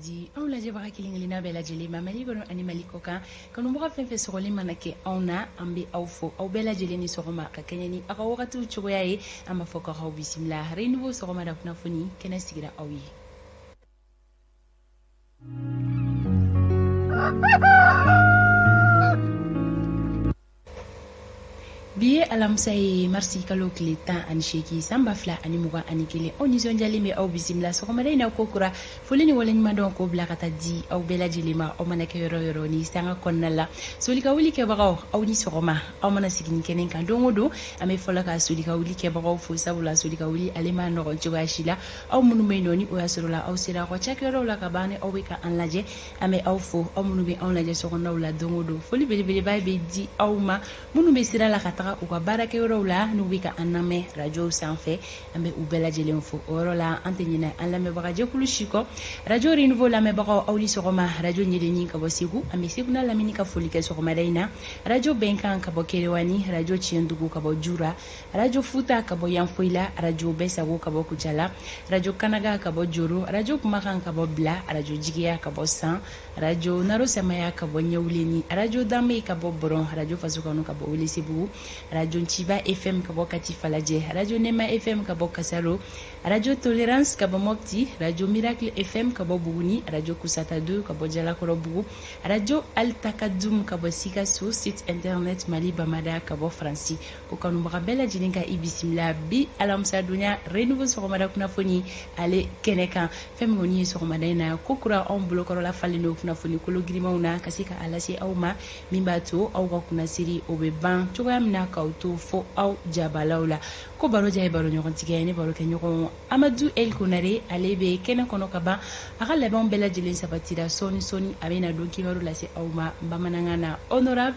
di anw lajɛbaga kelen-kelenna bɛɛ lajɛlen ma Mali kɔnɔ ani Mali kɔ kan. Kanubaga fɛn fɛn sɔgɔlen mana kɛ anw na, an bɛ aw fo aw bɛɛ lajɛlen ni sɔgɔma ka kɛɲɛ ni aw ka wagatiw cogoya ye. An b'a fɔ k'aw bisimila Renouveau sɔgɔmada kunnafoni kɛnɛ sigira aw ye. Bi ye alamisa ye marisi kalo tile 18 san 2021. Aw nisɔndiyalen bɛ aw bisimila sɔgɔmada in na ko kura. Foli ni waleɲumandɔn k'o bila ka taa di aw bɛɛ lajɛlen ma, aw mana kɛ yɔrɔ yɔrɔ ni sanga kɔnɔna la. Soli ka wuli kɛbagaw, aw ni sɔgɔma. Aw mana sigi ni kɛnɛ kan don o don, an bɛ fɔlɔ ka soli ka wuli kɛbagaw fo, sabula soli ka wuli ale ma nɔgɔn cogoya si la. Aw minnu bɛ yen nɔ ni o y'a sɔrɔ la aw sera aw ka cakɛyɔrɔw la ka ban ni aw bɛ ka an lajɛ, an bɛ aw fo. Aw minnu bɛ anw lajɛ sokɔnɔnaw la don o don, foli belebeleba bɛ di aw ma. Minnu bɛ sira la ka taga u ka baarakɛyɔrɔw la n'u bɛ ka an lamɛn rajow sanfɛ, an bɛ u bɛɛ lajɛlen fo. O yɔrɔ la an tɛ ɲinɛ an lamɛnbagajɛkulu si kɔ. Rajo Renouveau lamɛnbagaw, aw ni sɔgɔma. Rajo Ɲeleni ka bɔ Segu, an bɛ Segu n'a lamini ka foli kɛ sɔgɔmada in na. Rajo Bɛnkan ka bɔ Kerewani, rajo Tiɲɛdugu ka bɔ Jura, rajo Futa ka bɔ Yanfoyila, rajo Bɛsago ka bɔ Kucala, rajo Kanaga ka bɔ Joro, rajo Kumakan ka bɔ Bila, rajo Jigiya ka bɔ San, rajo Naro Samaya ka bɔ Ɲɛwuleni, rajo Danbe ka bɔ Bɔrɔn, rajo Fasokanu ka bɔ Welesebugu, rajo Nciba FM ka bɔ Kati Falajɛ, rajo Nɛma FM ka bɔ Kasaro, rajo Tolerance ka bɔ Mopti, rajo Miracle FM ka bɔ Buguni, rajo Kusata 2 ka bɔ Jalakɔrɔbugu, rajo Altakadum ka bɔ Sikaso, site internet Mali Bamada ka bɔ Faransi. Ko kanubaga bɛɛ lajɛlen ka i bisimila bi alamisadonya Renouveau sɔgɔmada kunnafoni ale kɛnɛ kan. Fɛn min kɔni ye sɔgɔmada in na ko kura, anw bolokɔrɔla falen don kunnafoni kolo girimanw na ka se ka a lase aw ma, min b'a to aw ka kunnasiri o bɛ ban cogoya min na k'aw to fo aw jabalaw la. Ko baro diya ye baro ɲɔgɔntigɛ ye, ne baro kɛ ɲɔgɔn Amadu El Konare, ale bɛ kɛnɛ kɔnɔ ka ban, a ka labɛnw bɛɛ lajɛlen sabatira. Sɔɔni sɔɔni a bɛna don kibaru lase aw ma bamanankan na. Honorable,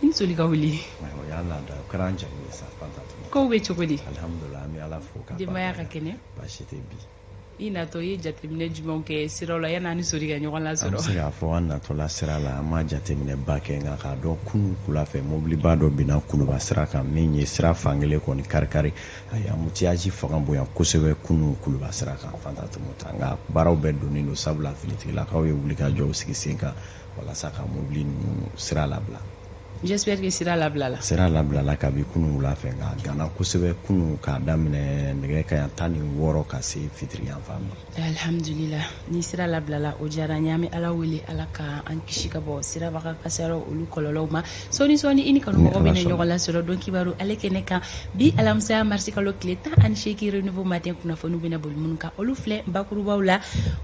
i ni soli ka wuli. O y'an laada, o kɛra an jamu ye sa, Fanta Tuma. Kow bɛ cogo di? Alhamdulilah, an bɛ Ala fo k'a denbaya ka kɛnɛ? Baasi tɛ bi. I natɔ, i ye jateminɛ jumɛnw kɛ siraw la yanni an ni sori ka ɲɔgɔn lasɔrɔ? An bɛ se k'a fɔ an natɔla sira la, an ma jateminɛba kɛ, nka k'a dɔn kunun wula fɛ mobiliba dɔ binna Kuluba sira kan min ye sira fankelen kɔni kari-kari. A ye embouteillage fanga bonya kosɛbɛ kunun Kuluba sira kan, Fanta Tuma. Nka baaraw bɛɛ donnen don, sabula finitigilakaw ye wulikajɔw sigi sen kan walasa ka mobili ninnu sira labila. J'espère que sira labilala. Sira labilala kabi kunun wula fɛ, nka a ganna kosɛbɛ kunun k'a daminɛ nɛgɛ kanɲɛ 16 ka se fitiri yanfan ma. Alhamdulillah, ni sira labilala o diyara n ye. An bɛ Ala wele Ala ka an kisi ka bɔ sirabaga kasaraw olu kɔlɔlɔw ma. Sɔɔni sɔɔni i ni kanumɔgɔw bɛna ɲɔgɔn lasɔrɔ don kibaru ale kɛnɛ kan bi alamisa marisi kalo tile 18 Renouveau matin kunnafoniw bɛna boli minnu kan, olu filɛ bakurubaw la.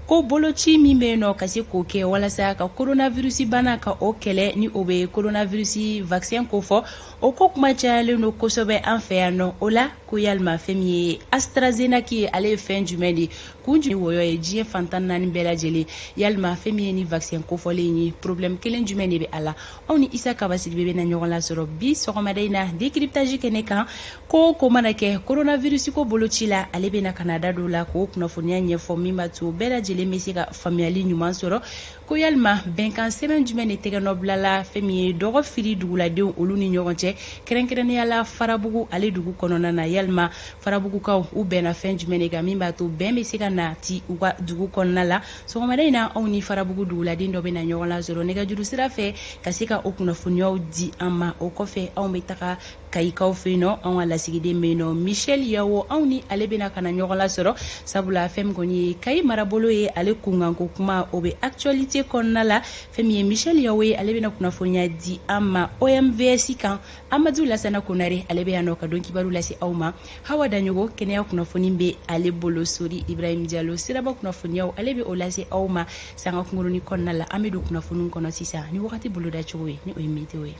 Ko boloci min bɛ yen nɔ ka se k'o kɛ walasa ka coronavirus bana ka o kɛlɛ, ni o bɛ coronavirus vaccin kofɔ, o ko kuma cayalen don kosɛbɛ an fɛ yan nɔ. O la ko yalima fɛn min ye AstraZeneca ye, ale ye fɛn jumɛn de ye, kun jumɛn wɔyɔ ye diɲɛ fan 14 bɛɛ lajɛlen? Yalima fɛn min ye ni vaccin kofɔlen ye, problème kelen jumɛn de bɛ a la? Aw ni Isa Kaba Sidibe bɛna ɲɔgɔn lasɔrɔ bi sɔgɔmada in na décryptage kɛnɛ kan. Ko ko mana kɛ coronavirus ko boloci la, ale bɛna ka na da don la k'o kunnafoniya ɲɛfɔ, min b'a to bɛɛ lajɛlen bɛ se ka faamuyali ɲuman sɔrɔ. Ko yalima bɛnkan sɛbɛn jumɛn de tɛgɛ nɔ bilala fɛn min ye dɔgɔ firi duguladenw olu ni ɲɔgɔn cɛ, kɛrɛnkɛrɛnnenya la Farabugu ale dugu kɔnɔna na? Yalima Farabugukaw u bɛnna fɛn jumɛn de kan min b'a to bɛn bɛ se ka na ti u ka dugu kɔnɔna la? Sɔgɔmada in na aw ni Farabugu duguladen dɔ bɛna ɲɔgɔn lasɔrɔ nɛgɛjuru sira fɛ ka se ka o kunnafoniyaw di an ma. O kɔfɛ anw bɛ taga Kayikaw fɛ yen nɔ, anw ka lasigiden bɛ yen nɔ Michel Yawo, anw ni ale bɛna ka na ɲɔgɔn lasɔrɔ, sabula fɛn min kɔni ye Kayi marabolo ye, ale kunkanko kuma o bɛ actualité kɔnɔna la. Fɛn min ye Michel Yawo ye, ale bɛna kunnafoniya di an ma OMVS kan. Amadu Lasana Konare, ale bɛ yan nɔ ka don kibaru lase aw ma. Hawa Daɲogo, kɛnɛya kunnafoni bɛ ale bolo. Sori Ibrahim Jalo, siraba kunnafoniyaw ale bɛ o lase aw ma sanga kunkurunin kɔnɔna la. An bɛ don kunnafoniw kɔnɔ sisan ni wagati boloda cogo ye, ni o ye météo ye.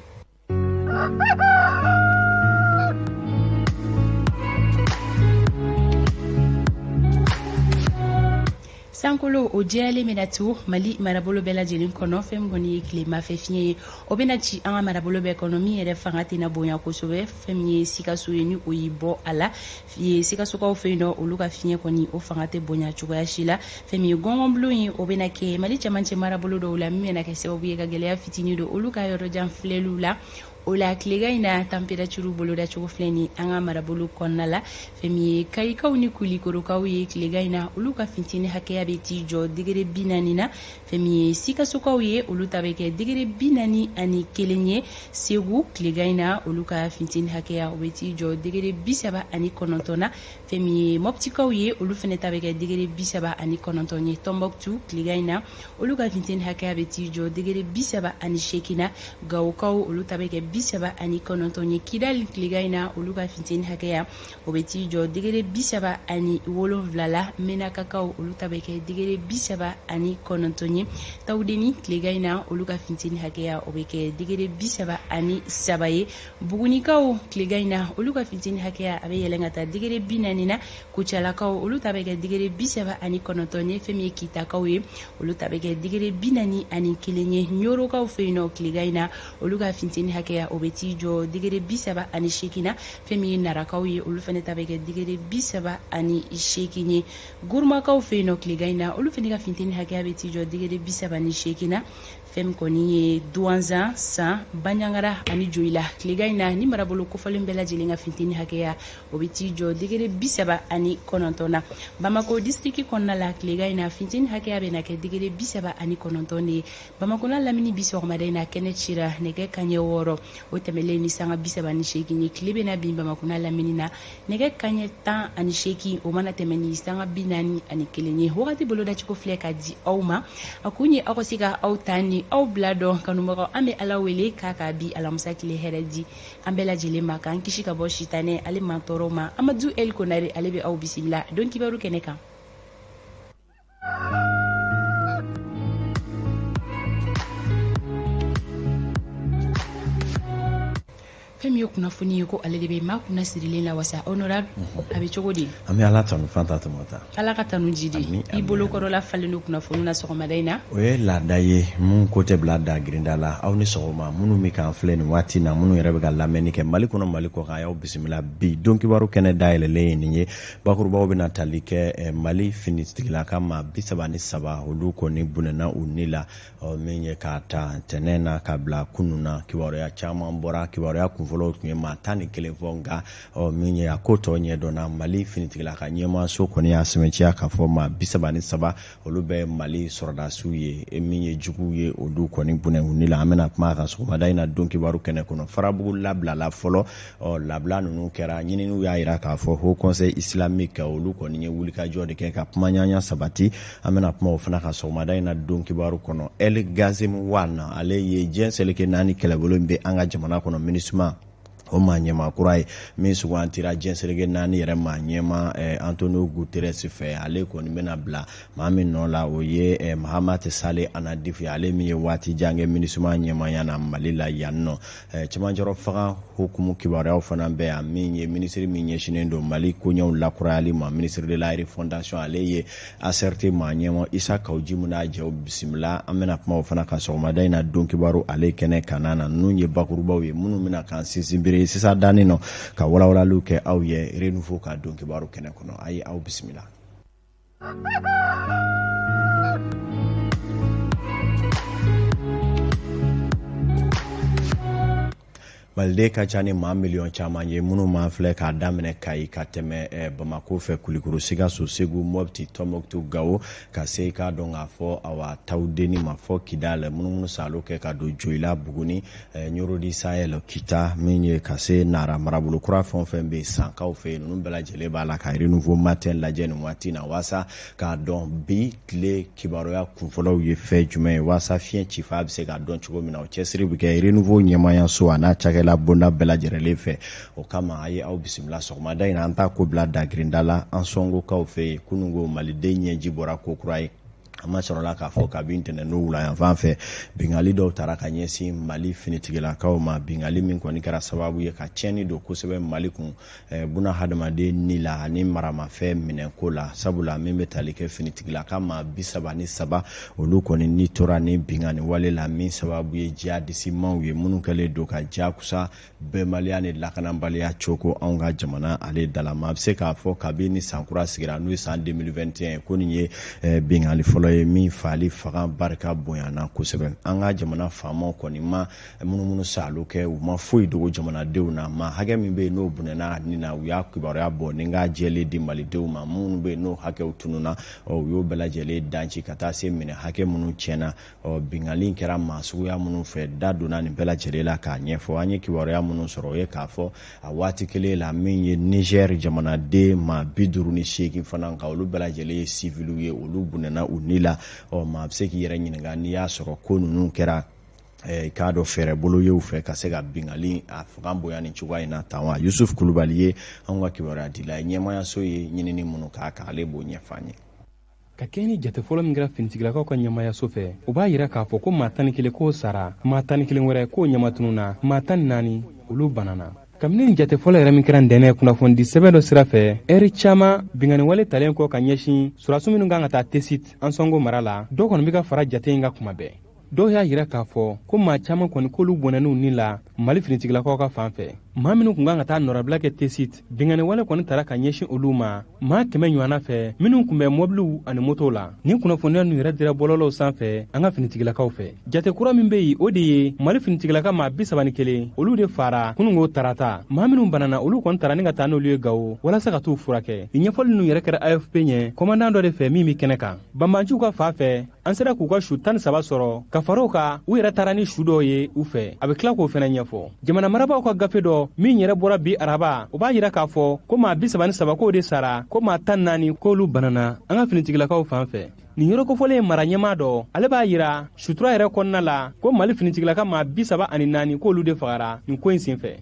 Sankolo o jɛyalen bɛna to Mali marabolo bɛɛ lajɛlen kɔnɔ. Fɛn min kɔni ye tilemafɛ fiɲɛ ye, o bɛna ci an ka marabolo bɛɛ kɔnɔ, min yɛrɛ fanga tɛna bonya kosɛbɛ. Fɛn min ye Sikaso ye, ni o y'i bɔ a la ye, Sikasokaw fɛ yen nɔ, olu ka fiɲɛ kɔni o fanga tɛ bonya cogoya si la. Fɛn min ye gɔngɔnbulon ye, o bɛna kɛ Mali cɛmancɛ marabolo dɔw la, min bɛna kɛ sababu ye ka gɛlɛya fitinin don olu ka yɔrɔjan filɛliw la. O la tilegan in na, température bolodacogo filɛ nin an ka marabolo kɔnɔna la. Fɛn min ye Kayikaw ni Kulikorokaw ye, tilegan in na, olu ka funteni hakɛya bɛ t'i jɔ degré 40 na. Fɛn min ye Sikasokaw ye, olu ta bɛ kɛ degré 41 ye. Segu, tilegan in na, olu ka funteni hakɛya, o bɛ t'i jɔ degré 39 na. Fɛn min ye Mɔptikaw ye, olu fana ta bɛ kɛ degré 39 ye. Tɔnbɔkutu, tilegan in na, olu ka funteni hakɛya bɛ t'i jɔ degré 38 na. Gawokaw, olu ta bɛ kɛ 39 ye. Kidali, tilegan in na, olu ka funteni hakɛya, o bɛ t'i jɔ degré 37 la. Menakakaw, olu ta bɛ kɛ degré 39 ye. Tawudeni, tilegan in na, olu ka funteni hakɛya, o bɛ kɛ degré 33 ye. Bugunikaw, tilegan in na, olu ka funteni hakɛya, a bɛ yɛlɛn ka taa degré 40 na. Kucalakaw, olu ta bɛ kɛ degré 39 ye. Fɛn min ye Kitakaw ye, olu ta bɛ kɛ degré 41 ye. Ɲorokaw fɛ yen nɔ, tilegan in na, olu ka funteni hakɛya, o bɛ t'i jɔ degré 38 na. Fɛn min ye Narakaw ye, olu fana ta bɛ kɛ degré 38 ye. Gurumakaw fɛ yen nɔ, tilegan in na, olu fana ka funteni hakɛya bɛ t'i jɔ degré 38 na. Fɛn min kɔni ye Duwanzan, San, Banjagara ani Joyila, tilegan in na, ni marabolo kofɔlen bɛɛ lajɛlen ka funteni hakɛya, o bɛ t'i jɔ degré 39 na. Bamakɔ distriki kɔnɔna la, tilegan in na, funteni hakɛya bɛ na kɛ degré 39 de ye. Bamakɔ n'a lamini, bi sɔgɔmada in na, kɛnɛ cira nɛgɛ kaɲɛ 6, o tɛmɛlen ni sanga 38 ye. Tile bɛna bin Bamakɔ n'a lamini na nɛgɛ kaɲɛ 18, o mana tɛmɛ ni sanga 41 ye. Wagati bolodacogo filɛ ka di aw ma. A kun ye aw ka se ka aw ta ni aw bila dɔn. Kanubagaw, an bɛ Ala wele k'a ka bi alamisa tile hɛrɛ di an bɛɛ lajɛlen ma, k'an kisi ka bɔ sitanɛ ale mantɔɔrɔ ma. Amadu El Konare, ale bɛ aw bisimila don kibaru kɛnɛ kan. Fɛn min ye kunnafoni ye, ko ale de bɛ maa kunna sirilen la wasa. Honorable, a bɛ cogo di? An bɛ Ala tanu, Fanta Tɔmɔta. Ala ka tanu jidi. I bolokɔrɔla falen don kunnafoni na sɔgɔmada in na. O ye laada ye, mun ko tɛ bila da girinda la. Aw ni sɔgɔma, minnu bɛ k'an filɛ nin waati na, minnu yɛrɛ bɛ ka lamɛnni kɛ Mali kɔnɔ, Mali kɔ kan, a y'aw bisimila. Bi don kibaru kɛnɛ dayɛlɛlen ye nin ye. Bakurubaw bɛna tali kɛ Mali finitigilaka maa 33, olu kɔni bɔnɛna u ni la. Min ye k'a ta ntɛnɛn na ka bila kunun na, kibaruya caman bɔra. Kibaruya kunfɔlɔw tun ye maa 11 fɔ, nka min ye a ko tɔ ɲɛdɔnna, Mali finitigilaka ɲɛmaaso kɔni y'a sɛmɛntiya k'a fɔ maa 33, olu bɛ Mali sɔrɔdasiw ye. Min ye juguw ye, olu kɔni bɔnɛ u ni la. An bɛna kuma a kan sɔgɔmada in na don kibaru kɛnɛ kɔnɔ. Farabugu labilala fɔlɔ. Ɔ labila ninnu kɛra, ɲininiw y'a jira k'a fɔ Haut Conseil islamique, olu kɔni ye wulikajɔ de kɛ ka kumaɲɔgɔnya sabati. An bɛna kuma o fana kan sɔgɔmada in na don kibaru kɔnɔ. El Ghasem Wane, ale ye diɲɛ seleke naani kɛlɛbolo min bɛ an ka jamana kɔnɔ, MINUSMA, o maa ɲɛmaa kura ye, min sugantira diɲɛ seleke naani yɛrɛ maa ɲɛmaa Antonio Guterres fɛ. Ale kɔni bɛna bila maa min nɔ la, o ye Mahamat Saleh Annadif ye, ale min ye waati jan kɛ MINUSMA ɲɛmaaya na Mali la yan nɔ. Cɛmancɛrɔ fanga hukumu kibaruyaw fana bɛ yan. Min ye minisiri min ɲɛsinnen don Mali koɲɛw lakurayali ma, ministre de la refondation, ale ye ACRT maa ɲɛmaa Isa Kawu Jimu n'a jɛw bisimila. An bɛna kuma o fana kan sɔgɔmada in na don kibaru ale kɛnɛ kanna na. Ninnu ye bakurubaw ye minnu bɛna k'an sinsin bere sisan danni nɔ ka walawalaliw kɛ aw ye Renouveau ka don kibaru kɛnɛ kɔnɔ. A ye aw bisimila. Maliden ka ca ni maa miliyɔn caman ye minnu m'an filɛ k'a daminɛ Kayi ka tɛmɛ Bamakɔ fɛ, Kulikoro, Sikaso, Segu, Mɔpti, Tɔnbɔkutu, Gawo, ka se i k'a dɔn k'a fɔ awa Tawudeni ma fɔ Kidal, munumunu salo kɛ ka don Joyila, Buguni, Ɲɔrɔ du Sahel, Kita, min ye ka se Nara, marabolo kura fɛn o fɛn bɛ yen Sankaw fɛ yen, ninnu bɛɛ lajɛlen b'a la ka Renouveau Matin lajɛ nin waati na, waasa k'a dɔn bi tile kibaruya kunfɔlɔw ye fɛn jumɛn ye, waasa fiɲɛ cifa bɛ se k'a dɔn cogo min na. O cɛsiri bɛ kɛ Renouveau ɲɛmaayaso a n'a cakɛla bonda bɛɛ lajɛlen fɛ. O kama, a ye aw bisimila sɔgɔmada in na. An t'a ko bila dagirinda la an sɔngokaw fɛ yen. Kununko maliden ɲɛji bɔra ko kura ye. An ma sɔrɔla k'a fɔ kabi ntɛnɛn don wulayanfan fɛ, binkanni dɔw tara ka ɲɛsin Mali finitigilakaw ma, binkanni min kɔni kɛra sababu ye ka tiɲɛni don kosɛbɛ Mali kun buna hadamaden ni la ani maramafɛn minɛko la, sabula min bɛ tali kɛ finitigilaka maa 33, olu kɔni ni tora ni binkanni wale la, min sababu ye jihadisimaw ye minnu kɛlen don ka jakusa bɛnbaliya ni lakanabaliya coko anw ka jamana ale dalama. A bɛ se k'a fɔ kabi ni sankura sigira, n'o ye san 2021 ye, ko nin ye binkanni fɔlɔ ye. dɔ ye min faali fanga barika bonyana kosɛbɛ. An ka jamana faamaw kɔni ma munumunu saalo kɛ, u ma foyi dogo jamanadenw na. Maa hakɛ min bɛ yen n'o bɔnɛna a ni na, u y'a kibaruya bɔ ni k'a jɛlen di malidenw ma. Minnu bɛ yen n'o hakɛw tununna, ɔ, u y'o bɛɛ lajɛlen danci ka taa se minɛ hakɛ minnu tiɲɛna, ɔ, binkanni kɛra maa suguya minnu fɛ, da donna nin bɛɛ lajɛlen la k'a ɲɛfɔ. An ye kibaruya minnu sɔrɔ, o ye k'a fɔ a waati kelen la, min ye Niger jamanaden maa 58 fana kan, olu bɛɛ lajɛlen ye siviliw ye, olu bɔnɛna u ni la. Ɔ, maa bɛ se k'i yɛrɛ ɲininka n'i y'a sɔrɔ ko ninnu kɛra k'a dɔn fɛɛrɛ bolo ye u fɛ ka se ka binkanni a fanga bonya ni cogoya in na tan wa. Yusuf Kulubali ye anw ka kibaruya dila ye, ɲɛmaayaso ye ɲinini minnu k'a kan, ale b'o ɲɛfɔ an ye. Ka kɛɲɛ ni jate fɔlɔ min kɛra finitigilakaw ka ɲɛmayaso fɛ, o b'a yira k'a fɔ ko maa 11 k'o sara, maa 11 wɛrɛ k'o ɲɛmatununna, maa 14 olu banana. Kabini nin jate fɔlɔ yɛrɛ min kɛra ntɛnɛn kunnafonidi sɛbɛn dɔ sira fɛ, ɛri caman binkanniwale talen kɔ ka ɲɛsin sɔrɔdasi minnu kan ka taa Tesit Ansɔngo mara la, dɔ kɔni bɛ ka fara jate in kan kuma bɛɛ. Dɔw y'a yira k'a fɔ ko maa caman kɔni k'olu bɔnɛn'u ni la Mali finitigilakaw ka fan fɛ. Maa minnu kun kan ka taa nɔrabila kɛ Tesit, binkanniwale kɔni tara ka ɲɛsin olu ma maa 100 ɲɔgɔnna fɛ, minnu kun bɛ mɔbiliw ani motow la. Nin kunnafoniya ninnu yɛrɛ dira bɔlɔlɔw sanfɛ an ka finitigilakaw fɛ. Jate kura min bɛ yen, o de ye Mali finitigilaka maa 31, olu de fara kunungo tarata. Maa minnu banana, olu kɔni tara ni ka taa n'olu ye Gawo walasa ka t'u furakɛ. Nin ɲɛfɔli ninnu yɛrɛ kɛra AFP ɲɛ kɔmandan dɔ de fɛ min bɛ kɛnɛ kan. Banbaanciw ka fan fɛ, an sera k'u ka su 13 sɔrɔ ka fara o kan. U yɛrɛ taara ni su dɔw ye u fɛ, a bɛ tila k'o fɛnɛ ɲɛfɔ. Jamana marabaaw ka gafe dɔ min yɛrɛ bɔra bi araba, o b'a yira k'a fɔ ko maa 33 k'o de sara, ko maa 14 k'olu banana an ka finitigilakaw fan fɛ. Nin yɔrɔ kofɔlen ye mara ɲɛmaa dɔ, ale b'a yira sutura yɛrɛ kɔnɔna la ko Mali finitigilaka maa 34 k'olu de fagara nin ko in senfɛ.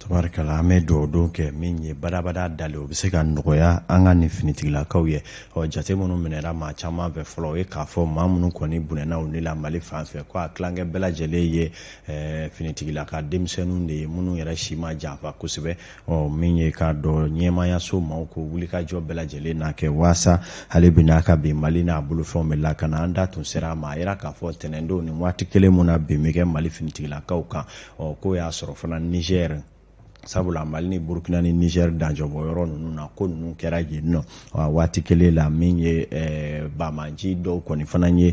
Tabarikala, an bɛ dugawu don kɛ min ye badabada dalen, o bɛ se ka nɔgɔya an ka nin finitigilakaw ye. Ɔ, jate minnu minɛra maa caman fɛ fɔlɔ, o ye k'a fɔ maa minnu kɔni bɔnɛna u ni la Mali fan fɛ, ko a tilankɛ bɛɛ lajɛlen ye finitigilaka denmisɛnninw de ye, minnu yɛrɛ si ma janfa kosɛbɛ. Ɔ, min ye k'a dɔn ɲɛmaayaso maaw ko wulikajɔ bɛɛ lajɛlen n'a kɛ waasa hali bi n'a ka bin Mali n'a bolofɛnw bɛ lakana. An da tun sera a ma, a yira k'a fɔ tɛnɛndon nin waati kelen mun na bin bɛ kɛ Mali finitigilakaw kan, ɔ, k'o y'a sɔrɔ fana Niger, sabula Mali ni Burukina ni Niger danjɔbɔ yɔrɔ ninnu na, ko ninnu kɛra yen nɔ waati kelen la. Min ye banbaanci dɔw kɔni fana ye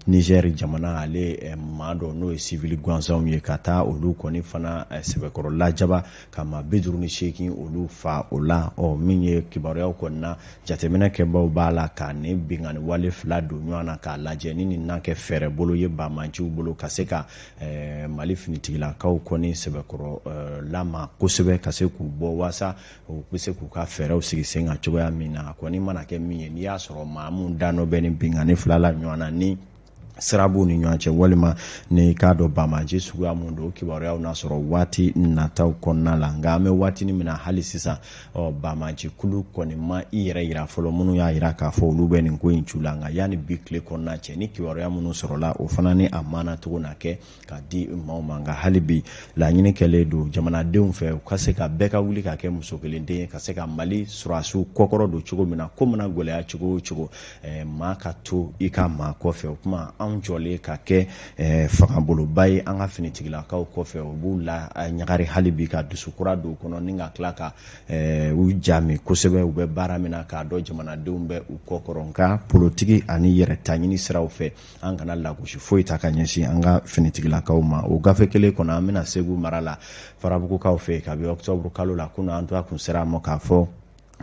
Niger jamana ale maa dɔ, n'o ye sivili gansanw ye, ka taa olu kɔni fana sɛbɛkɔrɔ lajaba ka maa 58 olu fa o la. Ɔ, min ye kibaruyaw kɔni na, jateminɛ kɛbaw b'a la ka nin binkanni wale fila don ɲɔgɔn na k'a lajɛ ni nin n'a kɛ fɛɛrɛ bolo ye banbaanciw bolo ka se ka Mali finitigilakaw kɔni sɛbɛkɔrɔ lama kosɛbɛ, ka se k'u bɔ waasa u bɛ se k'u ka fɛɛrɛw sigi sen kan cogoya min na. A kɔni mana kɛ min ye, n'i y'a sɔrɔ maa min da nɔ bɛ nin binkanni fila la ɲɔgɔn na, ni sira b'u ni ɲɔgɔn cɛ, walima ni k'a dɔn banbaanci suguya mun don, kibaruyaw n'a sɔrɔ waati nataw kɔnɔna la. Nka an bɛ waati min na hali sisan, ɔ, banbaanci kulu kɔni ma i yɛrɛ yira fɔlɔ minnu y'a yira k'a fɔ olu bɛ nin ko in cu la. Nka yanni bi tile kɔnɔna cɛ, ni kibaruya minnu sɔrɔla, o fana ni a mana cogo na kɛ ka di maaw ma. Nka hali bi, laɲini kɛlen don jamanadenw fɛ, u ka se ka bɛɛ ka wuli ka kɛ muso kelenden ye, ka se ka Mali sɔrɔdasiw kɔkɔrɔ don cogo min na. Ko mana gɛlɛya cogo o cogo, maa ka to i ka maa kɔfɛ. O tuma anw jɔlen ka kɛ fangaboloba ye an ka finitigilakaw kɔfɛ, u b'u la ɲagari hali bi, ka dusukura don u kɔnɔ ni ka tila ka u jami kosɛbɛ u bɛ baara min na, k'a dɔn jamanadenw bɛ u kɔkɔrɔ. Nka politiki ani yɛrɛ taɲini siraw fɛ, an kana lagosi foyi ta ka ɲɛsin an ka finitigilakaw ma. O gafe kelen kɔnɔ, an bɛna Segu mara la, Farabugukaw fɛ, kabi octobre kalo la kunun, an to kun sera a ma k'a fɔ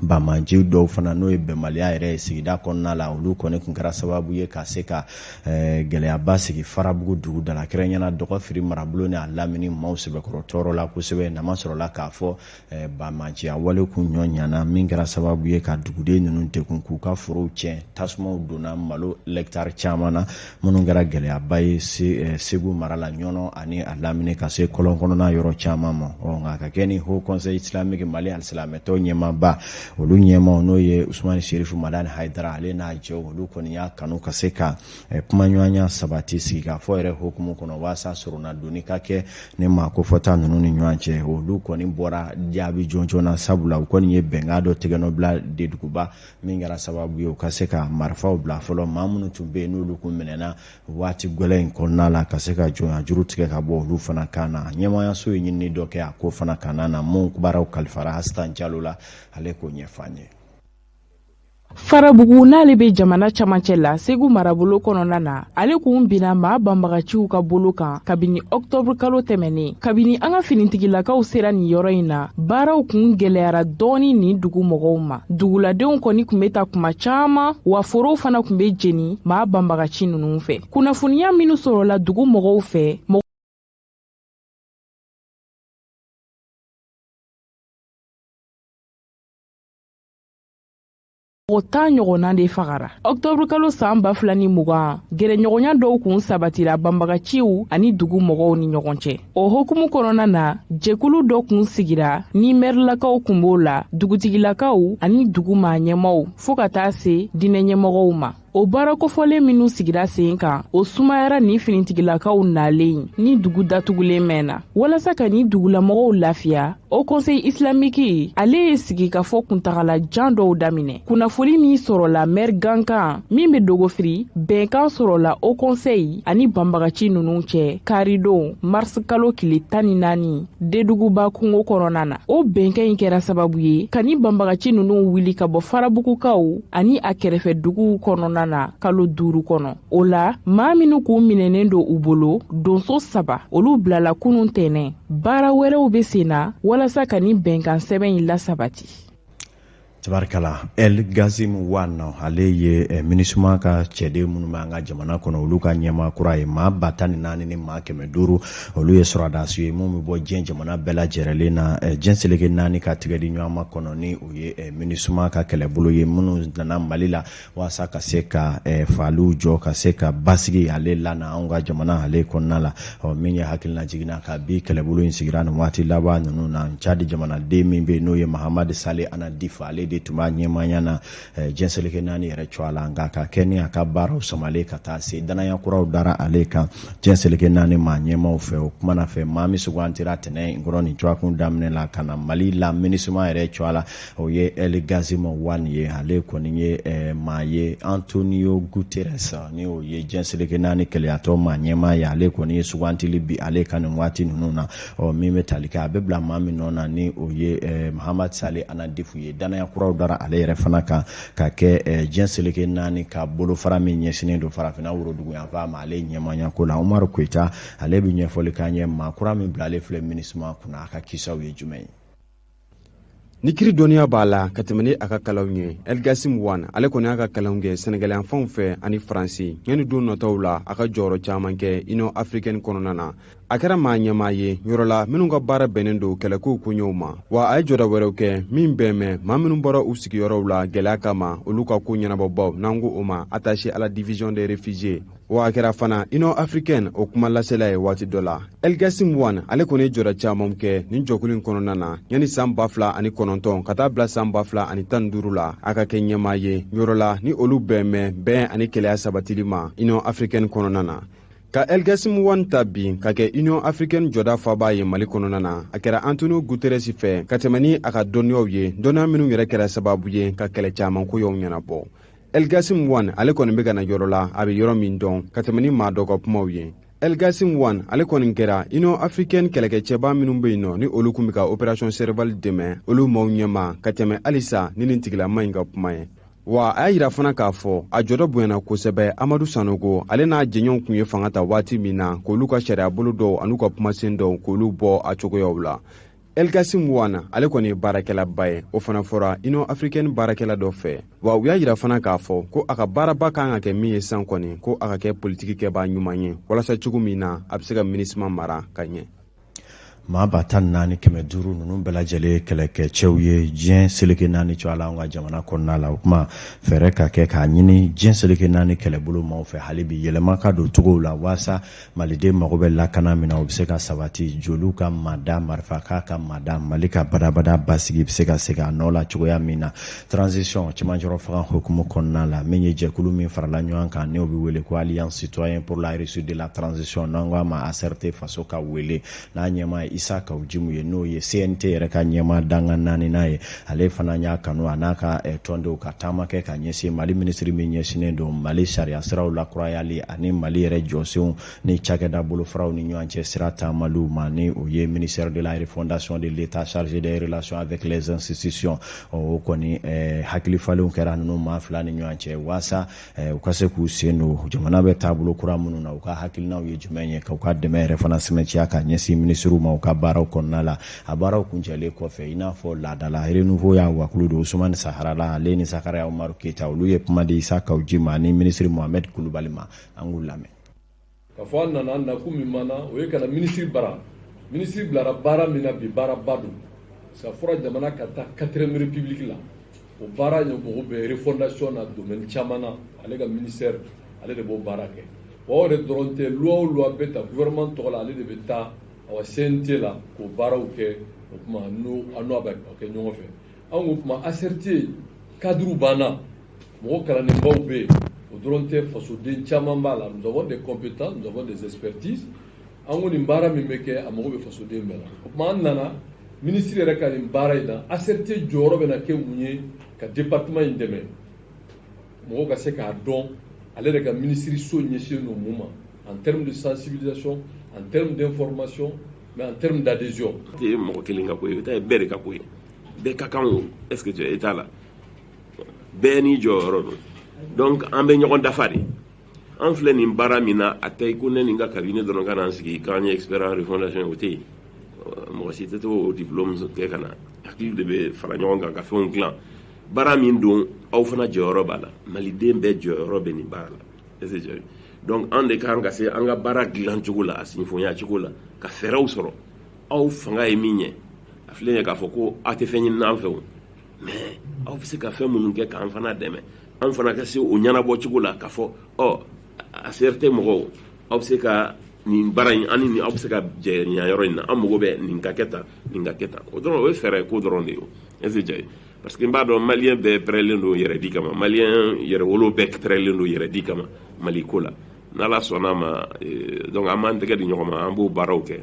banbaanci dɔw fana, n'o ye bɛnbaliya yɛrɛ ye sigida kɔnɔna la, olu kɔni tun kɛra sababu ye ka se ka gɛlɛyaba sigi Farabugu dugu da la, kɛrɛnkɛrɛnnenya Dɔgɔfiri marabolo ni a lamini maaw sɛbɛkɔrɔ tɔɔrɔ la kosɛbɛ. Nama sɔrɔla k'a fɔ banbaanciya wale kun ɲɔ ɲana min kɛra sababu ye ka duguden ninnu degun, k'u ka forow tiɲɛ, tasumaw donna malo hɛkitari caman na, minnu kɛra gɛlɛyaba ye Segu mara la, Ɲɔnɔ ani a lamini ka se kɔlɔn kɔnɔna yɔrɔ caman ma. Ɔ, nka ka kɛ ni Haut Conseil islamique Mali alisilamɛtɔn ɲɛmaaba, olu ɲɛmaw, n'o ye Usumani Serifu Madani Hayidara, ale n'a jɛw, olu kɔni y'a kanu ka se ka kumaɲɔgɔnya sabati sigikafɔ yɛrɛ hukumu kɔnɔ, waasa soronadonni ka kɛ ni maa kofɔta ninnu ni ɲɔgɔn cɛ. Olu kɔni bɔra jaabi jɔnjɔn na, sabula u kɔni ye bɛnkan dɔ tɛgɛnɔ bila de duguba, min kɛra sababu ye u ka se ka marifaw bila fɔlɔ, maa minnu tun bɛ yen n'olu kun minɛna waati gɛlɛn in kɔnɔna la, ka se ka jɔnya juru tigɛ ka bɔ olu fana kan na. Ɲɛmaayaso ye ɲinini dɔ kɛ a ko fana kana na, mun baaraw kalifara Asitan Jalo la, ale k'o ɲɛfɔ an ye. Farabugu n'ale bɛ jamana camancɛ la Segu marabolo kɔnɔna na, ale kun binna maa banbagaciw ka bolo kan kabini ɔktɔburu kalo tɛmɛnen. Kabini an ka finitigilakaw sera nin yɔrɔ in na, baaraw kun gɛlɛyara dɔɔni nin dugu mɔgɔw ma. Duguladenw kɔni kun bɛ ta kuma caman, wa forow fana kun bɛ jeni maa banbagaci ninnu fɛ. Kunnafoniya minnu sɔrɔla dugu mɔgɔw fɛ, mɔgɔ 10 ɲɔgɔnna de fagara. Ɔktɔburukalo san 2020, gɛrɛɲɔgɔnya dɔw kun sabatira banbagaciw ani dugu mɔgɔw ni ɲɔgɔn cɛ. O hukumu kɔnɔna na, jɛkulu dɔ kun sigira ni mɛrilakaw kun b'o la, dugutigilakaw ani dugu maa ɲɛmaw fɔɔ ka taa se diinɛ ɲɛmɔgɔw ma. O baara kofɔlen minnu sigira sen kan, o sumayara ni finitigilakaw nalen ni dugu datugulen mɛnna. Walasa ka ni dugulamɔgɔw lafiya, Haut Conseil islamique ale ye sigikafɔ kuntagala jan dɔw daminɛ. Kunnafoni min sɔrɔla mɛri gankan min bɛ dogofiri, bɛnkan sɔrɔla Haut Conseil ani banbagaci ninnu cɛ karidon mars kalo tile 14 Deduguba kungo kɔnɔna na. O bɛnkan in kɛra sababu ye ka ni banbagaci ninnu wuli ka bɔ Farabugukaw ani a kɛrɛfɛ duguw kɔnɔna na kalo 5 kɔnɔ. O la, maa minnu k'u minɛnen don u bolo, donso 3, olu bilala kunun tɛnɛn. Baara wɛrɛw bɛ sen na walasa ka nin bɛnkan sɛbɛn in lasabati. Tabarikala, El Gazim Wan, ale ye MINUSMA ka cɛden minnu bɛ an ka jamana kɔnɔ, olu ka ɲɛmaa kura ye. Maa 14 000 ni maa 500, olu ye sɔrɔdasiw ye minnu bɛ bɔ diɲɛ jamana bɛɛ lajɛrɛlen na, diɲɛ seleke 4 ka tigɛ di ɲɔgɔn ma kɔnɔ, ni o ye MINUSMA ka kɛlɛbolo ye minnu nana Mali la waasa ka se ka faliw jɔ, ka se ka basigi ale lana anw ka jamana ale kɔnɔna la. Ɔ min ye hakilina jiginna ka bi kɛlɛbolo in sigira nin waati laban ninnu na, Cadi jamanaden min bɛ yen n'o ye Mahamad Sale Anadif, ale de tun b'a ɲɛmaaya na diɲɛ seleke 4 yɛrɛ cogoya la. Nka ka kɛ ni a ka baaraw samalen ka taa se danaya kuraw dara ale kan diɲɛ seleke 4 maa ɲɛmaaw fɛ. O kumana fɛ, maa min sugantira tɛnɛn in kɔrɔ nin cogoyakun daminɛ la ka na Mali la MINUSMA yɛrɛ cogoya la, o ye El Gazim Wan ye. Ale kɔni ye maa ye Antonio Guterres, ni o ye diɲɛ seleke 4 kelenyatɔn maa ɲɛmaa ye, ale kɔni ye sugantili bi ale ka nin waati ninnu na. Ɔ min bɛ tali kɛ a bɛ bila maa min nɔ na, ni o ye Mahamad Sale Anadif ye, danaya kuraw dara ale yɛrɛ fana kan ka kɛ diɲɛ seleke 4 ka bolofara min ɲɛsinnen don farafinna worodugu yanfan ma, ale ɲɛmaaya ko la. Umaru Koyita, ale bɛ ɲɛfɔli k'an ye maa kura min bila ale filɛ MINUSMA kunna, a ka kisaw ye jumɛn ye. Ni kiri dɔnniya b'a la ka tɛmɛ ni a ka kalanw ye, Elgasim Wan ale kɔni y'a ka kalanw kɛ Sɛnɛgali fɛ ani Faransi. Yanni don nataw la a ka jɔyɔrɔ caman kɛ Union africaine kɔnɔna na, a kɛra maa ɲɛmaa ye yɔrɔ la minnu ka baara bɛnnen don kɛlɛkow koɲɛw ma. Wa a ye jɔda wɛrɛw kɛ min bɛn mɛn maa minnu bɔra u sigiyɔrɔw la gɛlɛya kama, olu ka ko ɲɛnabɔbaw, n'an ko o ma attaché à la division des réfugiés. Wa a kɛra fana Union africaine o kuma lasela ye waati dɔ la. Elgasim Wan ale kɔni ye jɔda caman kɛ nin jɔkulu in kɔnɔna na yanni san 2009 ka taa bila san 2015 la, a ka kɛ ɲɛmaa ye yɔrɔ la ni olu bɛn mɛn bɛn ani kɛlɛya sabatili ma Union africaine kɔnɔna na. Ka Elgasim Wan ta bi ka kɛ Union africaine jɔda faba ye Mali kɔnɔna na, a kɛra Antonio Guterres fɛ ka tɛmɛ ni a ka dɔnniyaw ye, dɔnniya minnu yɛrɛ kɛra sababu ye ka kɛlɛ caman koɲɛw ɲɛnabɔ. Elgasim Wan ale kɔni bɛ ka na yɔrɔ la a bɛ yɔrɔ min dɔn ka tɛmɛ ni maa dɔ ka kumaw ye. Elgasim Wan ale kɔni kɛra Union africaine kɛlɛkɛcɛba minnu bɛ yen nɔ ni olu kun bɛ ka opération Serval dɛmɛ, olu maaw ɲɛma ka tɛmɛ halisa ni nin tigilama in ka kuma ye. Wa a y'a yira fana k'a fɔ a jɔdɔ bonyana kosɛbɛ Amadu Sanogo ale n'a jɛɲɔgɔnw kun ye fanga ta waati min na, k'olu ka sariyabolo dɔw an'u ka kumasen dɔw k'olu bɔ a cogoyaw la. Elgasim Wan ale kɔni ye baarakɛlaba ye, o fana fɔra Union africaine baarakɛla dɔ fɛ. Wa u y'a yira fana k'a fɔ ko a ka baaraba kan ka kɛ min ye san kɔni, ko a ka kɛ politiki kɛbaa ɲuman ye walasa cogo min na a bɛ se ka MINUSMA mara ka ɲɛ. Maa 14 500 ninnu bɛɛ lajɛlen kɛlɛkɛcɛw ye diɲɛ seleke 4 cogoya la an ka jamana kɔnɔna la. O kuma fɛɛrɛ ka kɛ k'a ɲini diɲɛ seleke 4 kɛlɛbolo maaw fɛ hali bi yɛlɛma ka don cogow la waasa maliden mago bɛ lakana min na, o bɛ se ka sabati, joliw ka mada, marifa k'a ka mada, Mali ka badabada basigi bɛ se ka segin a nɔ la cogoya min na. Transition cɛmancɛrɔ fanga hukumu kɔnɔna la, min ye jɛkulu min farala ɲɔgɔn kan n'o bɛ wele ko Alliance citoyenne pour la réussite de la transition, n'an ko a ma ACRT, faso ka wele, n'a ɲɛmaa ye Isa Kaw Jimu ye, n'o ye CNT yɛrɛ ka ɲɛmaa dankan naaninan ye. Ale fana y'a kanu a n'a ka tɔndenw ka taama kɛ ka ɲɛsin Mali minisiri min ɲɛsinnen don Mali sariya siraw lakurayali ani Mali yɛrɛ jɔsenw ni cakɛda bolofaraw ni ɲɔgɔn cɛ sira taamaliw ma, ni o ye ministère de la refondation de l'État chargé des relations avec les institutions. O kɔni, hakilifalenw kɛra ninnu maa fila ni ɲɔgɔn cɛ waasa u ka se k'u sen don jamana bɛ taabolo kura minnu na, u ka hakilinaw ye jumɛn ye, ka u ka dɛmɛ yɛrɛ fana sɛmɛntiya ka ɲɛsin minisiriw ma u ka baaraw kɔnɔna la. A baaraw kuncɛlen kɔfɛ, i n'a fɔ laadala, Renouveau y'a wakulu don Usumani Saharala, ale ni Sakariya Umaru Keyita, olu ye kuma di Isa Kaw Jim ani minisiri Mohamed Kulubali ma. An k'u lamɛn. Ka fɔ an nana, nakun min b'an na, o ye ka na minisiri bara. Minisiri bilara baara min na bi, baaraba don, parce que a fɔra jamana ka taa quatrième république la. O baara ɲɛ mago bɛ refondation na domaine caman na. Ale ka ministère, ale de b'o baara kɛ. Wa o yɛrɛ dɔrɔn tɛ, loi o loi bɛ ta gouvernement tɔgɔ la, ale de bɛ taa awa CNT la k'o baaraw kɛ. O tuma n'o an n'o bɛ kɛ ɲɔgɔn fɛ. An ko tuma ACRT cadre b'an na, mɔgɔ kalannenbaw bɛ yen. O dɔrɔn tɛ, fasoden caman b'a la. Nous avons des compétences, nous avons des expertises. An ko nin baara min bɛ kɛ, a mago bɛ fasoden bɛɛ la. O tuma an nana minisiri yɛrɛ ka nin baara in na, ACRT jɔyɔrɔ bɛna kɛ mun ye ka département in dɛmɛ, mɔgɔw ka se k'a dɔn ale yɛrɛ ka minisiri so ɲɛsinnen don mun ma en termes de sensibilisation, en termes d'information, mais en termes d'adhésion. Tɛ mɔgɔ kelen ka ko ye, i bɛ taa ye bɛɛ de ka ko ye, bɛɛ ka kan. O est ce que tu es la, bɛɛ n'i jɔyɔrɔ don. Donc an bɛ ɲɔgɔn dafa de. An filɛ nin baara min na, a tɛ ko ne ni n ka cabinet dɔrɔn ka na n sigi k'an ye expert en refondation. O tɛ yen, mɔgɔ si tɛ to o diplôme kɛ ka na. Hakili de bɛ fara ɲɔgɔn kan ka fɛnw dilan. Baara min don, aw fana jɔyɔrɔ b'a la, maliden bɛɛ jɔyɔrɔ bɛ nin baara la. Est ce que donc an de kan ka se an ka baara dilan cogo la, a sinfonya cogo la, ka fɛɛrɛw sɔrɔ? Aw fanga ye min ye, a filɛ ye k'a fɔ ko aw tɛ fɛn ɲini an fɛ o, mais aw bɛ se ka fɛn minnu kɛ k'an fana dɛmɛ, an fana ka se o ɲɛnabɔ cogo la, k'a fɔ ɔ ACRT mɔgɔw, aw bɛ se ka nin baara in, an ni aw bɛ se ka jɛ nin yɔrɔ in na, an mago bɛ nin ka kɛ tan, nin ka kɛ tan. O dɔrɔn, o ye fɛɛrɛ ko dɔrɔn de ye. O est ce que parce que n b'a dɔn maliyɛn bɛɛ pɛrɛlen don yɛrɛ di kama, maliyɛn yɛrɛwolo bɛɛ pɛrɛlen don yɛrɛ di kama Mali ko la. N'Ala sɔnna ma, donc an b'an tɛgɛ di ɲɔgɔn ma, an b'o baaraw kɛ.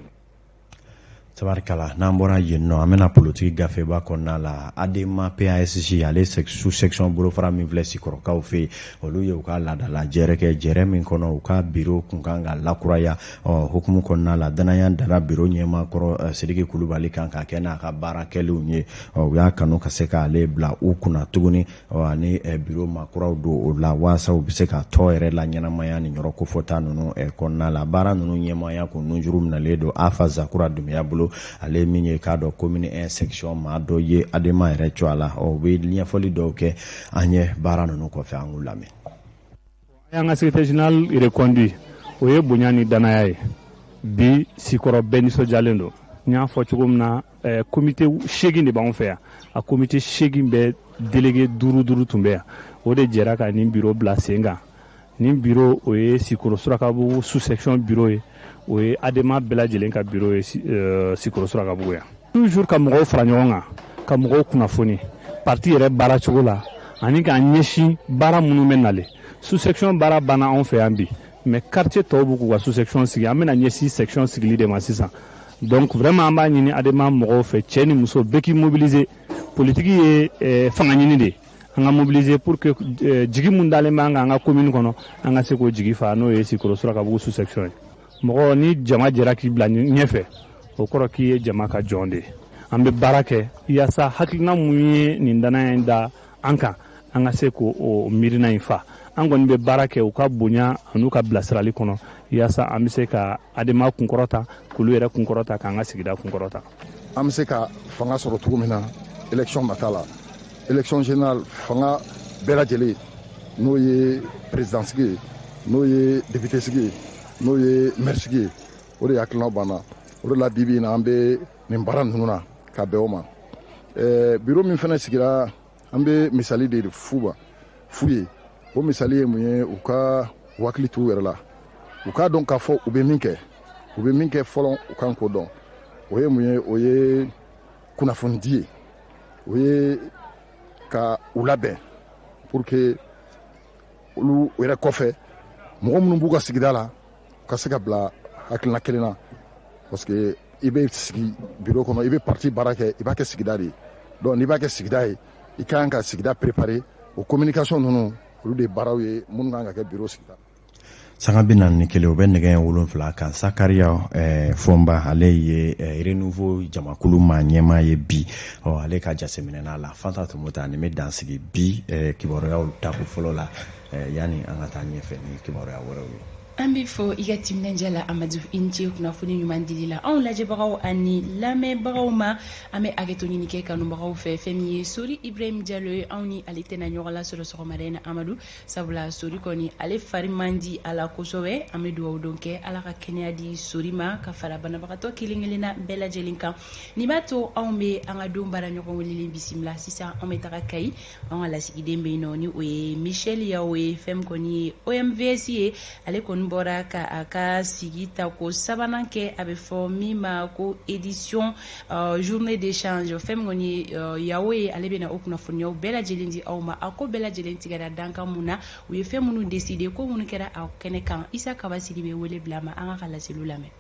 Tabarikala. N'an bɔra yen nɔ, an bɛna politiki gafeba kɔnɔna la. ADEMA PASJ, ale sous section bolofara min filɛ Sikɔrɔkaw fɛ yen, olu ye u ka laadala jɛrɛ kɛ, jɛrɛ min kɔnɔ u ka biro kun kan ka lakuraya. Ɔ hukumu kɔnɔna la, danaya dara biro ɲɛmaa kɔrɔ Sidiki Kulubali kan ka kɛ n'a ka baara kɛlenw ye. Ɔ u y'a kanu ka se k'ale bila u kunna tuguni, ɔ ani biro maakuraw don o la waasa u bɛ se ka tɔ yɛrɛ la ɲɛnamaya nin yɔrɔ kofɔta ninnu kɔnɔna la. Baara ninnu ɲɛmaaya kun nunjuru minɛlen don Afa Zakura Dunbiya bolo, ale min ye k'a dɔn commune 1 section maa dɔ ye ADEMA yɛrɛ cogoya la. Ɔ u bɛ ɲɛfɔli dɔw kɛ an ye baara ninnu kɔfɛ, an k'u lamɛn. An ka secrétaire général reconduit, o ye bonya ni danaya ye. Bi Sikɔrɔ bɛɛ nisɔndiyalen don. N y'a fɔ cogo min na, comité 8 de b'anw fɛ yan. A comité 8 bɛɛ, délégué duuru duuru tun bɛ yan. O de jɛra ka nin bureau bila sen kan. Nin bureau, o ye Sikɔrɔ Surakabugu sous section bureau ye, o ye ADEMA bɛɛ lajɛlen ka bureau ye Sikɔrɔ Surakabugu yan. Toujours ka mɔgɔw fara ɲɔgɔn kan, ka mɔgɔw kunnafoni parti yɛrɛ baara cogo la ani k'an ɲɛsin baara minnu bɛ nalen. Sous section baara banna anw fɛ yan bi, mais quartier tɔw b'u k'u ka sous section sigi. An bɛna ɲɛsin section sigili de ma sisan. Donc vraiment, an b'a ɲini ADEMA mɔgɔw fɛ, cɛ ni muso bɛɛ k'i mobiliser. Politiki ye fanga ɲini de ye. An ka mobiliser pour que jigi mun dalen b'an kan an ka commune kɔnɔ, an ka se k'o jigi fa, n'o ye Sikɔrɔ Surakabugu sous section ye. Mɔgɔ ni jama jɛra k'i bila ɲɛfɛ, o kɔrɔ k'i ye jama ka jɔn de ye. An bɛ baara kɛ yaasa hakilina mun ye nin danaya in da an kan, an ka se k'o miirina in fa. An kɔni bɛ baara kɛ u ka bonya an'u ka bilasirali kɔnɔ yaasa an bɛ se ka ADEMA kunkɔrɔta, k'olu yɛrɛ kunkɔrɔta, k'an ka sigida kunkɔrɔta. An bɛ se ka fanga sɔrɔ cogo min na élection nata la, élection générale, fanga bɛɛ lajɛlen, n'o ye président sigi ye, n'o ye député sigi ye, n'o ye maire sigi ye, o de hakilinaw b'an na. O de la, bi bi in na, an bɛ nin baara ninnu na ka bɛn o ma. Bureau min fana sigira, an bɛ misali de f'u ma f'u ye. O misali ye mun ye? U ka hakili t'u yɛrɛ la, u k'a dɔn k'a fɔ u bɛ min kɛ, u bɛ min kɛ fɔlɔ, u kan k'o dɔn. O ye mun ye? O ye kunnafonidi ye, o ye ka u labɛn pour que olu yɛrɛ kɔfɛ, mɔgɔ minnu b'u ka sigida la, u ka se ka bila hakilina kelen na, parce que I bɛ sigi bureau kɔnɔ, i bɛ parti baara kɛ, i b'a kɛ sigida de ye. Donc n'i b'a kɛ sigida ye, i ka kan ka sigida préparer. O communication ninnu, olu de ye baaraw ye minnu kan ka kɛ bureau sigida. Sanga 41, o bɛ nɛgɛ 7 kan. Sakaria Fɔnba, ale ye Renouveau jamakulu maa ɲɛmaa ye bi. Ɔ, ale ka jateminɛ la, Fanta Tumuta, nin bɛ dansigi bi kibaruyaw tako fɔlɔ la, yanni an ka taa ɲɛfɛ ni kibaruya wɛrɛw ye. An bɛ fɔ i ka timinandiya la, Amadu. I ni ce kunnafoni ɲuman dili la anw lajɛbagaw ani lamɛnbagaw ma. An bɛ hakɛto ɲini kɛ kanubagaw fɛ. Fɛn min ye Sori Ibrahim Jalo ye, anw ni ale tɛna ɲɔgɔn lasɔrɔ sɔgɔmada in na, Amadu, sabula Sori kɔni, ale fari man di a la kosɛbɛ. An bɛ dugawu don kɛ, Ala ka kɛnɛya di Sori ma ka fara banabagatɔ kelen kelenna bɛɛ lajɛlen kan. Nin b'a to anw bɛ an ka don baara ɲɔgɔn welelen bisimila. Sisan anw bɛ taga Kayi, an ka lasigiden bɛ yen nɔ, ni o ye Michel Yawo ye. Fɛn min kɔni ye OMVS ye, ale kɔni bɔra ka a ka sigi ta ko sabanan kɛ, a bɛ fɔ min ma ko édition journée d'échange. Fɛn min kɔni ye Yawo ye, ale bɛna o kunnafoniyaw bɛɛ lajɛlen di aw ma. A ko bɛɛ lajɛlen tigɛra dankan mun na, u ye fɛn minnu décider, ko minnu kɛra a kɛnɛ kan, Isa Kaba Sidibe wele bila ma. An ka laseliw lamɛn.